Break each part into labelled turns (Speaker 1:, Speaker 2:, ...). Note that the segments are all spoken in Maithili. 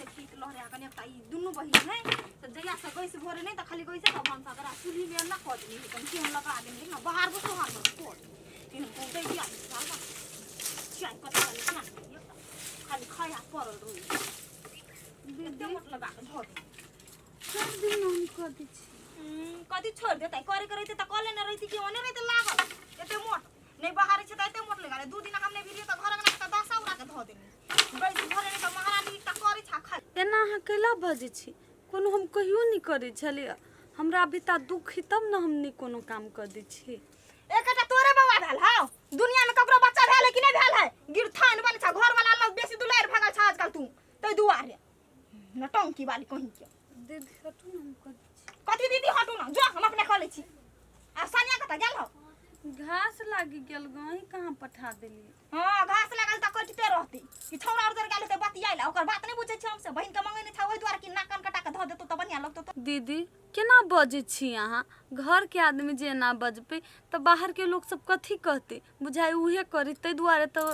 Speaker 1: कते ठीक लहरे कने एकटा ई दुनू बहिन है तऽ जहिया से गैस भरे नहि तऽ खाली गैसे पर भनसा करा चूल्ही में ना कऽ देने कनि केहन लगा देने ना बाहर बसो हार बस कर केहन बहुते दिया साल चाय कते कनि खाली खाया पड़ल रही एते मोट लगा के धऽ दे।
Speaker 2: सब दिन हम कऽ दै छी।
Speaker 1: कथी छोड़ि देतै? करे के रहितै तऽ कऽ लेने रहिती कि ओने रहितै लागल। एते मोट नहि बाहर छै तऽ एते मोट लगा दू दिन हम नहि भिड़ियै तऽ घर अंगना के तऽ दसा उड़ा के धऽ देनी। बैस घरे नहि तऽ महारानी एकटा करै छा खाली।
Speaker 2: एना अहाँ कैला बजै छी? कोनो हम कहियो नहि करै छलियै। हमरा अभी ता दुख है तब ने हम नहि कोनो काम कऽ दै छी।
Speaker 1: एकटा तोरे बौआ भेल हौ? दुनिया में ककरो बच्चा भेल है कि नहि भेल है? गिरथान बनै छा घर वाला लग बेसी दुलारि भगल छा आजकल तू ताहि दुआरे। नटंकी वाली कहीं के।
Speaker 2: दीदी हटू ना, हम कर दै छी।
Speaker 1: कथी दीदी हटू ना, जो हम अपने कऽ लै छी। आ सानिया कतऽ गेल हौ?
Speaker 2: घास लागि गेल गाँव कहाँ पठा देलियै?
Speaker 1: हाँ घास लागल तऽ कटिते रहतै। ई छौड़ा उधर गेल हेतै बतियाइ ला, ओकर बात नहि बुझै छी हमसे। बहिन के मंगै नहि छा ओहि दुआरे कि नाक कान कटा के धऽ देतौ तऽ बढ़िआँ लगतौ तो।
Speaker 2: दीदी केना बजै छी अहाँ? घरके आदमी जे एना बजबै तऽ बाहरके लोक सब कथी कहतै? बुझाइ उहे करी ताहि दुआरे तऽ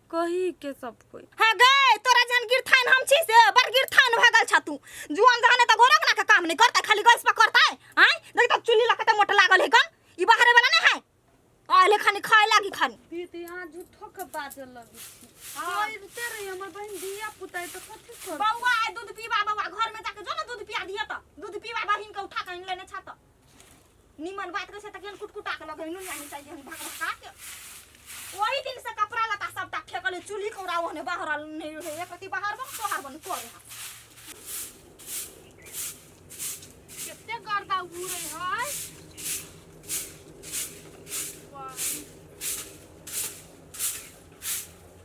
Speaker 2: कही के सब कोई।
Speaker 1: हाँ गए तोरा जहन गिरथान हम छी से बड़ गिरथान भऽ गेल छा तू। जुआन जहन तऽ घरक ना के काम नहीं करता खाली गैस पर करता है। आय देख त चुल्ही लगा के मोट लागल है कन ई बाहरे वाला नहीं है। आले खानी खाए लागी खानी।
Speaker 2: दीदी अहाँ झूठो के बाजऽ लगै छी। करिते रही हमर बहिन धिया पुता है तऽ कथी करतै?
Speaker 1: बौआ आइ दूध पीबा बौआ घर में जाके जो ना दूध पिया दिया त दूध पीबा बहिन के उठा के आनि लेने छा त निमन बात करे से त केहन कुटकुटा के लगे नुनिया मिरचाई जेहन भाग भगा के। ओही दिन से कपड़ा लत्ता सबटा फेकल चूल्ही कौड़ा ओहने बाहर नहीं रहे एक रति बाहर बन सोहार बन करे।
Speaker 3: कते गर्दा उड़े है।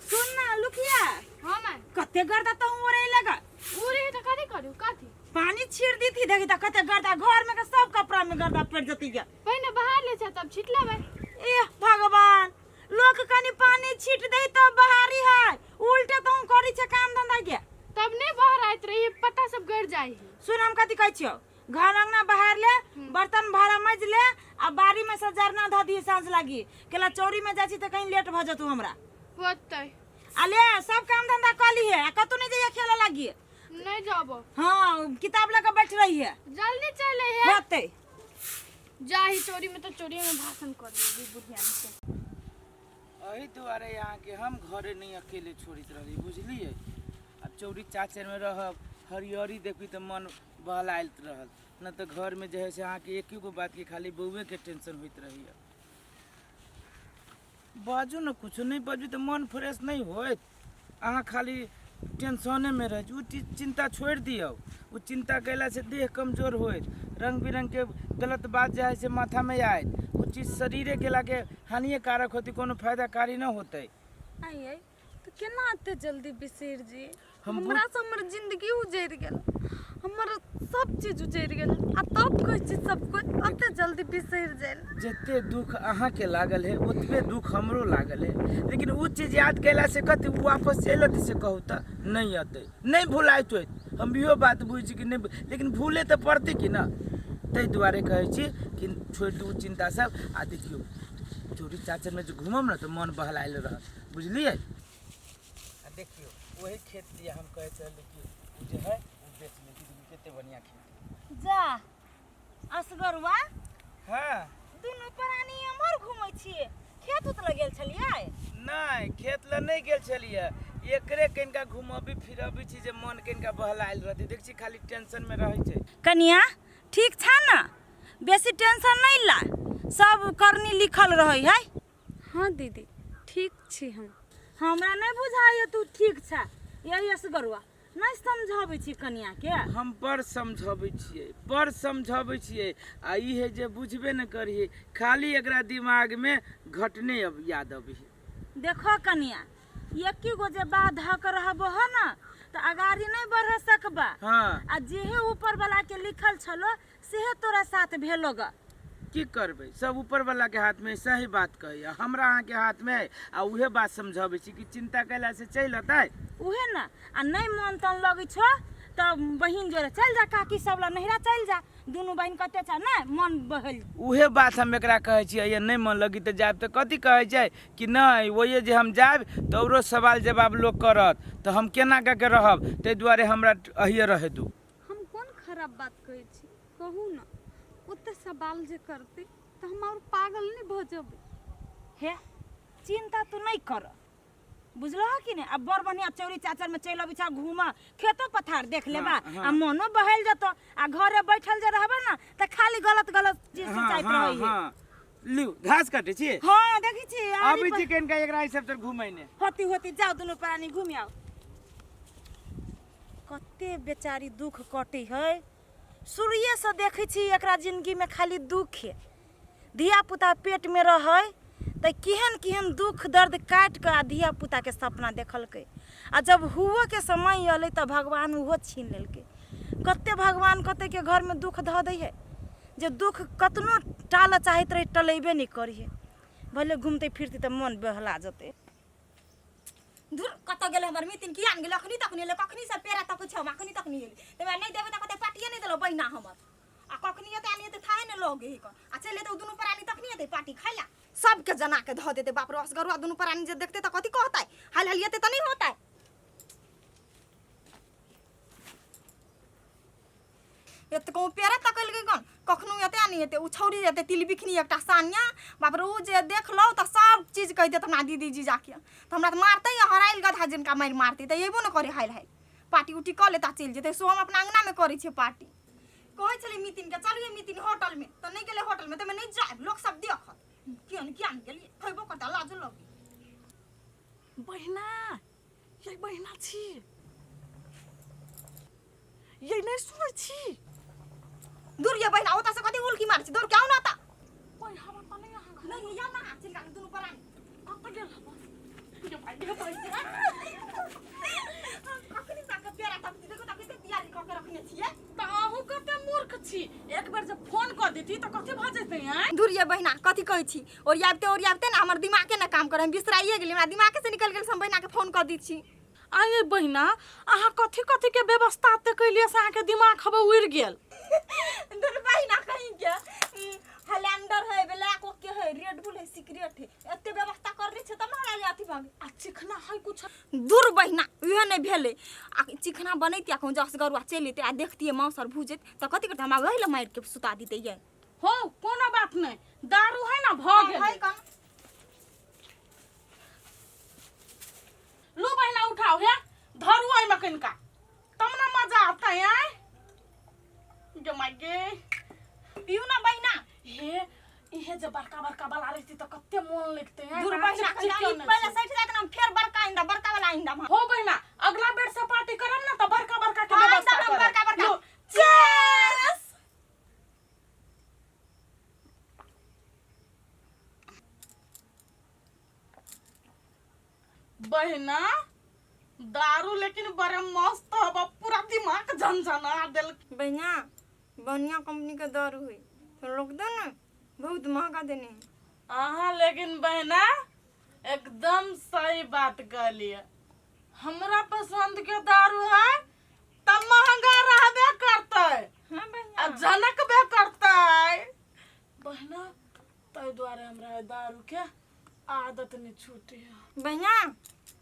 Speaker 4: सुन ना लुकिया।
Speaker 3: हाँ माय।
Speaker 4: कते गर्दा तो उड़े लगा?
Speaker 3: उड़े है तो कथी करू? कथी?
Speaker 4: पानी छीट दी थी देखी त कते गर्दा घर में के सब कपड़ा में गर्दा पड़ जती गे।
Speaker 3: पहिने बाहर ले जा तब छीट लेबै।
Speaker 4: ए भगवान लोग कनी पानी छीट दे तब बहारी है उल्टे तो करी छे काम धंधा के।
Speaker 3: तब नहीं बाहर आइत रही पत्ता सब गड़ जाई है।
Speaker 4: सुन हम कथी कहै छियौ घर अंगना बहार ले बर्तन भाड़ा मज ले आ बाड़ी में से जरना धऽ दिही साँझ लागी केला चौरी में जाइ छी तऽ कहीं लेट भऽ जेतौ हमरा।
Speaker 3: होतै।
Speaker 4: आ ले सब काम धंधा कऽ लीहे आ कतौ नहीं जइहे खेले लागी।
Speaker 3: नहीं जाबो।
Speaker 4: हाँ किताब लऽ के बैठ रही है।
Speaker 3: जल्दी चले है।
Speaker 4: होतै।
Speaker 3: जाही चोरी में तो चोरी में भाषण कर लेबी बुढ़िया से।
Speaker 5: एहि दुआरे अहाँके हम घरे नहीं अकेले छोड़ित रहली बुझलियै। आब चौरी चाचर में रहब हरियरी देखबी तऽ मन बहलाइत रहल न तऽ घर में जे है से अहाँके एक गो बात के खाली बौए के टेंशन होइत रहैया। बाजू ने कुछो नहीं बाजू तऽ मन फ्रेश नहीं होइत। अहाँ खाली टेंशने में रहै छी। ओ चिंता छोड़ि दियौ। ओ चिंता कयलासँ देह कमजोर होइत रंग बिरंग के गलत बात जे है से माथा में आयत ओ चीज शरीरे के लागे हानिकारक होतै कोनो फायदाकारी न होतै।
Speaker 2: आइ आइ तऽ केना एते जल्दी बिसरि जी? हमरा से हमर जिंदगी उजड़ि गेल हमर सब चीज उजड़ि गेल आ तब कहै छी सब कोइ एते जल्दी बिसरि जाय।
Speaker 5: जते दुख अहाँके लागल है ओतबे दुख हमरो लागल है लेकिन ओ चीज याद कयला से कथी ओ वापस चलि अतै से कहू तऽ नहीं अतै नहीं भुलाइत होइत। हम इहो बात बुझै छी कि नहीं लेकिन भूले तऽ पड़तै कि ना ताहि दुआरे कहै छी कि छोड़ि दू चिंता सब। आ देखियौ चोरी चाचर में जे घूमब ने तऽ मन बहलायल रहत बुझलियै। आ देखियौ वही खेत दिया हम कहै छली कि ओ जे है ओ बेच लेती कते बढ़िया खेत।
Speaker 4: जा असगरवा।
Speaker 5: हाँ।
Speaker 4: दुनू प्राणी एम्हर घूमै छियै खेत उत लग गेल छलियै?
Speaker 5: नहीं खेत लग नहीं गेल छलियै एकरे कनिका घुमबी फिरबी छी जे मन कनिका बहलायल रहतै। देख छी खाली टेंशन में रहै छै।
Speaker 4: कनिया ठीक छा ना? बेसी टेंशन नहीं ला सब करनी लिखल रहै है।
Speaker 2: हाँ दीदी ठीक छी हम।
Speaker 4: हमरा नहीं बुझाइए तू ठीक छा यही असगरवा नहीं समझाबै छी कनिया के।
Speaker 5: हम बड़ समझाबै छियै बड़ समझाबै छियै आ ई है जे बुझबे न करिहे खाली एकरा दिमाग में घटने अब याद अबै है।
Speaker 4: देखो कनिया एकी गो जे बात धऽ के रहबो हो ना तऽ अगाड़ी नहीं बढ़ सकबा।
Speaker 5: हाँ।
Speaker 4: आ जेहे ऊपर वाला के लिखल छलो सेहे तोरा साथ भेलो ग।
Speaker 5: की करबै सब ऊपर वाला के हाथ में सही बात कहैया हमरा अहाँ के हाथ में है आ उहे बात समझाबै छी कि चिंता कैला से चलि अतै।
Speaker 4: उहे ना आ नहीं मन तन लगै छो तऽ बहिन जोरे चलि जा काकी सब लग नैहरा चलि जा दुनू बहिन कते छै ने मन बहल
Speaker 5: उहे बात हम एकरा कहै छियै ये नहि मन लगी तऽ जायब तऽ कथी कहै छै कि नहि ओहे जे हम जायब तऽ औरो सवाल जवाब लोक करत तऽ हम केना कऽ के रहब ताहि दुआरे हमरा अहिए रहै दू
Speaker 2: हम कोन खराब बात कहै छी कहू ने ओते सवाल जे करतै तऽ हम आओर पागल नहि भऽ जेबै
Speaker 4: हे चिन्ता तू नहि कर बुझलह कि नहि आ बड़ बढ़िया चौरी चाचर में चलि अबै छ घूम खेतो पथार देख लेबा आ मनो बहल जतो आ घरे बैठल जे रहबा ना तऽ खाली गलत गलत चीज सोचैत रहै है
Speaker 5: हाँ लिउ घास काटै छी
Speaker 4: हाँ देखै छी आरी
Speaker 5: अबै
Speaker 4: पर-
Speaker 5: छी कनिका एकरा एहि सब तर घुमैने
Speaker 4: होती होती जाओ दुनू प्राणी घूमि आओ कते बेचारी दुख कटै है शुरुएसँ देखै छी एकरा जिन्दगीमे खाली दुखे धियापुता पेटमे रहै तऽ केहन केहन दुख दर्द काटि कऽ आ धियापुताके सपना देखलकै आ जब हुअके समय अयलै तऽ भगवान ओहो छीन लेलकै कते भगवान कतेके घरमे दुख धऽ दै हइ जे दुख कतनो टालऽ चाहैत रहै टलेबे नहि करै हइ भले घुमतै फिरतै तऽ मन बहला जेतै
Speaker 1: धुर कतऽ गेलै हमर मितिन किया नहि गेलै अखनी तक नहि एलै कखनी से पेड़ा तकै छै हम अखनी तक नहि एलै तऽ नहि देबै तऽ कते पार्टिए नहि देलौ बहिना हमर आ कखनी एतै आ नहि एतै थाहे नहि लगे है आ चलि एतै ओ दुनू प्राणी तखनी एतै पार्टी खाइ ला सबके जना के धऽ देतै बाप रे असगरुआ दुनू प्राणी जे देखतै तऽ कथी कहतै हाल हाल एतै तऽ नहि होतै एते कहूँ पेड़े तकल गई गन कखनो एते आ नहि एते ओ छौड़ी एते तिलबिखनी एकटा सानिया बाप रे ओ जे देख लौ तऽ सब चीज कहि देत हमरा दीदी जी जाके तऽ हमरा तऽ मारतै हरायल गधा जिनका मारि मारतै तऽ एबो ने करे हाल हाल पार्टी उटी कऽ लेता चलि जेतै सो हम अपना अंगनामे करै छियै पार्टी कहै छलै मितिनके चलू ये मितिन होटलमे तऽ नहि गेलै होटलमे तऽ नहि जायब लोक सब देखत किया ने किया ने गेलियै खयबो करता लाजो लगे
Speaker 6: बहिना ये बहिना छी ये नहि सुनै छी
Speaker 1: दूर ये बहिना ओतऽ से कथी उल्की मारै छी दूर के आउ ना तऽ
Speaker 6: ओइ हवा तऽ नहि अहाँ घर
Speaker 1: नहीं या ना चिलका दुनू परानी
Speaker 6: कतऽ गेल हवा ये भाइ ये भाइ
Speaker 1: कखनी साके पेड़ा तक देखो तक कते तैयारी कऽ के रखने छियै
Speaker 6: तऽ अहूँ कते मूर्ख छी एक बेर जब फोन कऽ देती तऽ कथी भऽ जेतै आँय
Speaker 1: दूर ये बहिना कथी कहै छी ओरियाबते ओरियाबते ने हमर दिमागे ने काम करे हम बिसराइए गेली हमरा दिमागे से निकलि गेल से हम बहिना के फोन कऽ दै छी
Speaker 6: आँय बहिना अहाँ कथी कथी के व्यवस्था एते कैलियै से अहाँके दिमाग हबे उड़ि गेल
Speaker 1: दूर बहिना कहीं के हलैंडर है ब्लैक ओके है रेड बुल है सिगरेट है एते व्यवस्था कर लै छै तब ने हमरा अथी भऽ गेल
Speaker 6: आ चिखना है कुछ
Speaker 1: दूर बहिना उहे नहि भेलै आ चिकना बनैतियै आ कहूँ जसगरुआ चलि अयतै आ देखतियै मांस आर भुजैत तऽ कथी करतै हमरा वही लए मारि के सुता दितै ये
Speaker 6: हो कोनो बात नहि दारू है ना भऽ गेल
Speaker 1: है कन
Speaker 6: लू बहिना उठाओ हे धरू एहिमे कनिका तब ना मजा आता है आय गे my गे
Speaker 1: पियू ना बहिना
Speaker 6: हे इहे जे बड़का बड़का वाला रहती तऽ कते मोन लगते हैं
Speaker 1: दूर बहिना पहिले सठि जाइत ना फेर बड़का आइन बड़का वाला आइन
Speaker 6: हो बहिना अगला बेर से पार्टी करब ना तऽ बड़का बड़का के
Speaker 1: हाँ,
Speaker 6: व्यवस्था
Speaker 1: आइंदा हम
Speaker 6: करब
Speaker 1: बड़का बड़का।
Speaker 6: लो, चीयर्स बहिना दारू लेकिन बड़े मस्त हब पूरा दिमाग झनझना देल
Speaker 1: बहिना बढ़िया कंपनी के दारू है तो लोग दो ना बहुत महंगा देने हैं
Speaker 6: अहाँ लेकिन बहिना एकदम सही बात कहलिए हमरा पसंद के दारू है तब महंगा रहबे करतै
Speaker 1: हाँ बहिना
Speaker 6: आ झनकबे करतै बहिना ताहि दुआरे हमरा दारू के आदत नहीं छूटी है
Speaker 1: बहिना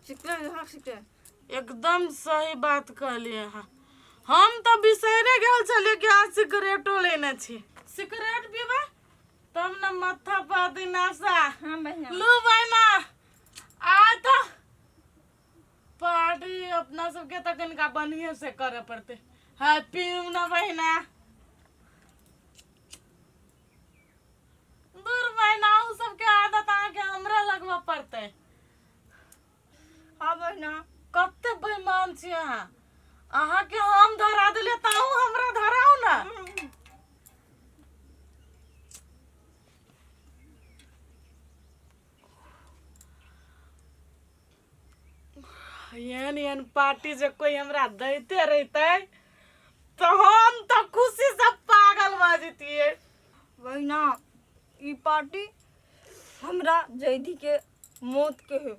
Speaker 1: सिकरे हाँ सिकरे
Speaker 6: एकदम सही बात कहलिए अहाँ हम तऽ बिसैरे गेल छलियै कि अहाँ सिगरेटो लेने छी सिगरेट पीबै तब ने माथा पर दिनासा
Speaker 1: हाँ बहिना
Speaker 6: लू बहिना आइ तऽ पार्टी अपना सबके तऽ कनिका बढ़िएँ से करऽ पड़तै है पीउ ना बहिना दूर बहिना अहूँ सबके आदत अहाँके हमरा लगबऽ पड़तै
Speaker 1: हाँ बहिना
Speaker 6: कते बेईमान छी अहाँ अहाँके हम धरा देलियै तऽ अहूँ हमरा धराउ ने एहन एहन पार्टी जे कोई हमरा दैते रहितै तऽ हम तऽ खुशी से पागल भऽ जैतियै
Speaker 1: बहिना ई पार्टी हमरा जैधी के मौत के है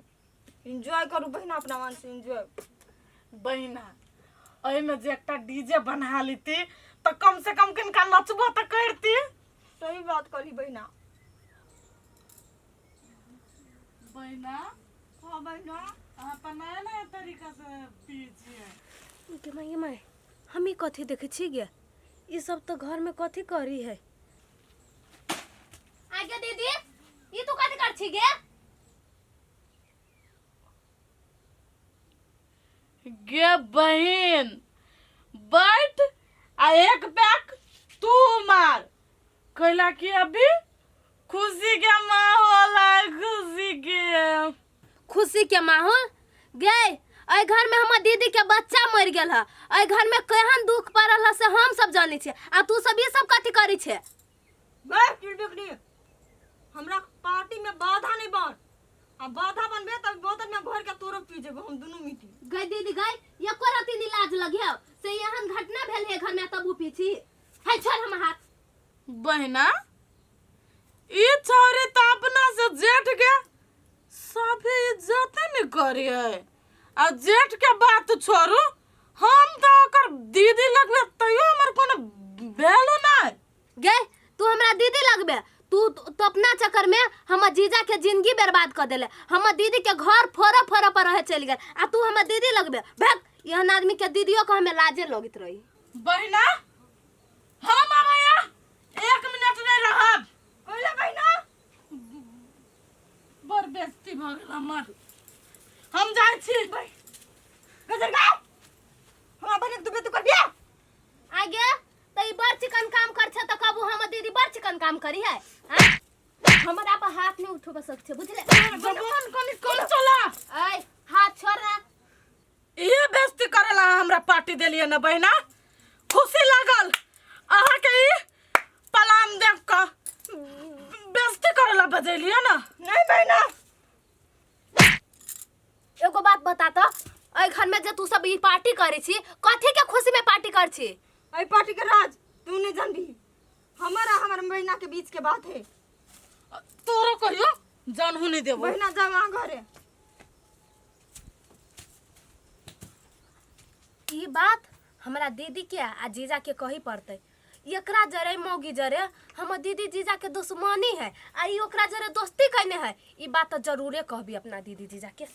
Speaker 1: एंजॉय करू बहिना अपना मन से एंजॉय
Speaker 6: बहिना एहिमे जे एकटा डीजे बना लेती तऽ कम से कम कनिका नचबो तऽ करती।
Speaker 1: सही बात कहली बहिना।
Speaker 6: बहिना।
Speaker 1: हाँ बहिना।
Speaker 6: अहाँ तऽ नया नया तरीका से पियै छियै।
Speaker 2: गे माय, गे माय, हम ई कथी देखै छी गे? ई सब तऽ घरमे कथी करी है?
Speaker 7: आगे दीदी, ई तू कथी कर छी गे?
Speaker 6: गे बहिन, बैठ आ एक बैग तू मार, कैला कि अभी खुशी के माहौल है, खुशी के।
Speaker 7: खुशी के माहौल गे? एहि घर में हमर दीदी के बच्चा मरि गेल है, एहि घर में केहन दुख पड़ल है से हम सब जानै छियै, आ तू सब ई सब कथी करै छै?
Speaker 1: बे चिड़बिकनी, हमरा पार्टी में बाधा नहीं बन, आ बाधा बनबे तब बोतल में भर के तोरो पी जेबो हम दुनू मिटी।
Speaker 7: गई दीदी गई, एको रति नहीं लाज लगियो से एहन घटना भेल है घर में तब उ पीछी है? छोड़ हमर हाथ।
Speaker 6: बहिना, ई छौरी तऽ अपना से जेठ के सभे इज्जते नहीं करी है, आ जेठ के बात छोड़ू, हम तऽ ओकर दीदी लगबे तैयो हमर कोनो वैल्यू नहीं।
Speaker 7: गे, तू हमरा दीदी लगबे? तू तो अपना चक्कर में हमर जीजा के जिंदगी बर्बाद कर देले, हमर दीदी के घर फोड़ फोड़ पर रहे चलि गेल, आ तू हमर दीदी लगबे? भाग, एहन आदमी के दीदियो के हमें लाजे लगैत रही।
Speaker 6: बहिना, हम अब यहाँ एक मिनट नहीं रहब।
Speaker 1: कहले बहिना।
Speaker 6: बड़ बेइज्जती भऽ गेल हमर, हम जाइ छी।
Speaker 1: गजर गाय, हमरा बहिन के तू बेइज्जती करबिया?
Speaker 7: आगे त ई बड़ चिकन काम कर छे, त कबू हमर दीदी बड़ चिकन काम करी है? हाँ? हमरा पर हाथ नहीं उठबे सक छे, बुझले?
Speaker 6: जबान कनि कम चला।
Speaker 7: ऐ, हाथ छोड़ ना।
Speaker 6: इहे बेइज्जती करेला अहाँ हमरा पार्टी देलियै ने बहिना? खुशी लागल अहाँके ई प्लान देख कऽ? बेइज्जती करेला बजेलियै ने?
Speaker 1: नहीं बहिना।
Speaker 7: एगो बात बता त, एहि घर में जे तू सब ई पार्टी करै छी, कथी के खुशी में पार्टी कर छी?
Speaker 1: एहि पार्टी के राज तू नहीं जानबी, हमर आ हमर बहिना के बीच के बात है।
Speaker 6: तोरो कहियो जानहु नहीं देबो।
Speaker 1: बहिना, जा वहाँ घरे।
Speaker 7: ई बात हमरा दीदी के आ जीजा के कही पड़तै। एकरा जरे, मौगी जरे हमर दीदी जीजा के दुश्मनी है, आ ई ओकरा जरे दोस्ती कैने है। ई बात तऽ जरूरे कहबी अपना दीदी जीजा के।